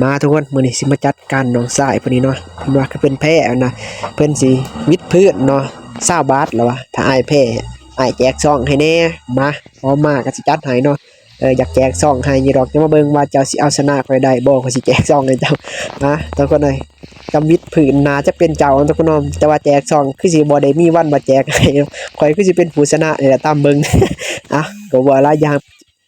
ມາທຸກຄົນ ມື້ນີ້ຊິມາຈັດການນ້ອງຊາຍຜູ້ນີ້ເນາະ. ເພິ່ນວ່າຄືເພິ່ນແພ້ນະ ເພິ່ນຊິວິດພື້ນເນາະ ຊາວບາດລະວ່າ. ຖ້າອ້າຍແພ້ ອ້າຍແຈກຊອງໃຫ້ແດ່. ມາ ພໍມາກໍຊິຈັດໃຫ້ເນາະ. ເອີ ຢາກແຈກຊອງໃຫ້ຢູ່ດອກ. ຈະມາເບິ່ງວ່າເຈົ້າຊິເອົາຊະນະຂ້ອຍໄດ້ບໍ່ ຂ້ອຍຊິແຈກຊອງໃຫ້ເຈົ້າ. ມາ ທຸກຄົນເອີຍ ຈຳວິດພື້ນໜ້າຈະເປັນເຈົ້າ ທຸກຄົນເນາະ. ແຕ່ວ່າແຈກຊອງຄືຊິບໍ່ໄດ້ມີວັນມາແຈກໃຫ້ເນາະ. ຂ້ອຍຄືຊິເປັນຜູ້ຊະນະນີ້ແຫຼະຕາມເບິ່ງ. ອ່ະ ກໍບໍ່ຫຼາຍ ຢ່າ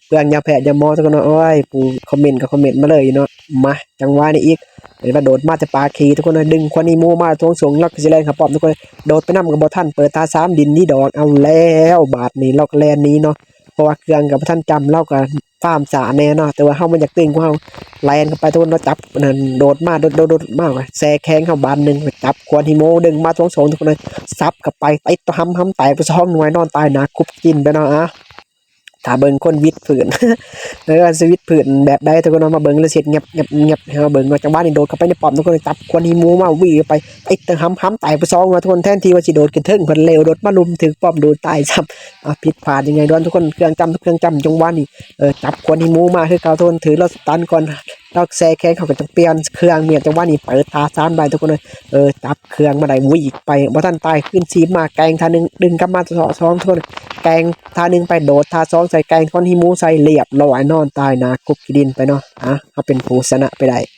ເປືອງຢາແພດຢາໝໍ ທຸກຄົນເນາະ. ໂອ້ຍ ຜູ້ຄອມເມັນກໍຄອມເມັນມາເລີຍເນາະ. ມາ ຈັງຫວະນີ້ອີກ ເຫັນວ່າໂດດມາແຕ່ປ່າຂີ້ ທຸກຄົນເອີຍ. ດຶງຄວັນອີໝູມາທວງສອງ ລາວກໍຊິແລ່ນເຂົ້າປ້ອມ ທຸກຄົນ. ໂດດໄປນຳກໍບໍ່ທັນ ເປີດທ່າສາມ ດິນໜີດອກ. ເອົາແລ້ວບາດນີ້ ລາວກໍແລ່ນໜີເນາະ ເພາະວ່າເຄື່ອງກໍບໍ່ທັນຈຳ ລາວກໍຟາມຊ້າແດ່ເນາະ. ແຕ່ວ່າເຮົາມັນຢາກຕຶງກວ່າ ເຮົາແລ່ນເຂົ້າໄປ ທຸກຄົນເນາະ. จับ ນັ້ນ ໂດດມາ ໂດດ ໂດດ ໂດດມາ ແຊ່ແຂງເຮົາບາດໜຶ່ງ ຈັບຄວັນອີໝູ ດຶງມາທວງສອງ ທຸກຄົນເອີຍ. ສັບເຂົ້າໄປ ຕິດຕໍ່ຫຳ ຫຳແຕກໄປສອງໜ່ວຍ ນອນຕາຍໜ້າຄຸບກິນໄປເນາະ. ອ່ະ ຖ້າເບິ່ງຄົນວິດພື້ນ ເອີ ຊິວິດພື້ນແບບໃດ ທຸກຄົນເນາະ. ມາເບິ່ງ ລະເສັດ ແງບ ແງບ ແງບ ໃຫ້ເຮົາເບິ່ງເນາະ. ຈັງຫວະນີ້ໂດດເຂົ້າໄປໃນປ້ອມ ທຸກຄົນ ຈັບຄວັນອີໝູມາ ຫວີໄປ ຕິດແຕ່ຫຳ ຫຳແຕກໄປສອງໜ່ວຍ ທຸກຄົນ. ແທນທີ່ວ່າຊິໂດດຂຶ້ນເທິງ ເພິ່ນເລວໂດດມາລຸ່ມ ຖືກປ້ອມດູດຕາຍຊ້ຳ. ອ່ະ ຜິດພາດຍັງໄງດອນ ທຸກຄົນ. ເຄື່ອງຈຳ ເຄື່ອງຈຳ ຈັງຫວະນີ້ ເອີ ຈັບຄວັນອີໝູມາຄືເກົ່າ ທຸກຄົນ. ຖືລະສະຕັນກ່ອນ ລາວແຊ່ແຂງ ເຂົາກໍຕ້ອງປ່ຽນເຄື່ອງ ແມ່ນ ຈັງຫວະນີ້ເປີດທ່າສາມໄດ້ ທຸກຄົນເອີຍ. ເອີ ຈັບເຄື່ອງມາໄດ້ ຫວີໄປ ບໍ່ທັນຕາຍ ຄືນຊີບມາ ແກ່ງທ່າໜຶ່ງ ດຶງກັບມາສອງ ທຸກຄົນ. ແກ່ງທ່າໜຶ່ງໄປ ໂດດທ່າສອງໃສ່ ແກ່ງຄວັນອີໝູໃສ່ ລຽບຮ້ອຍ ນອນຕາຍໜ້າຄຸກຂີ້ດິນໄປເນາະ. ອ່ະ ເຮົາເປັນຜູ້ຊະນະໄປໄດ້.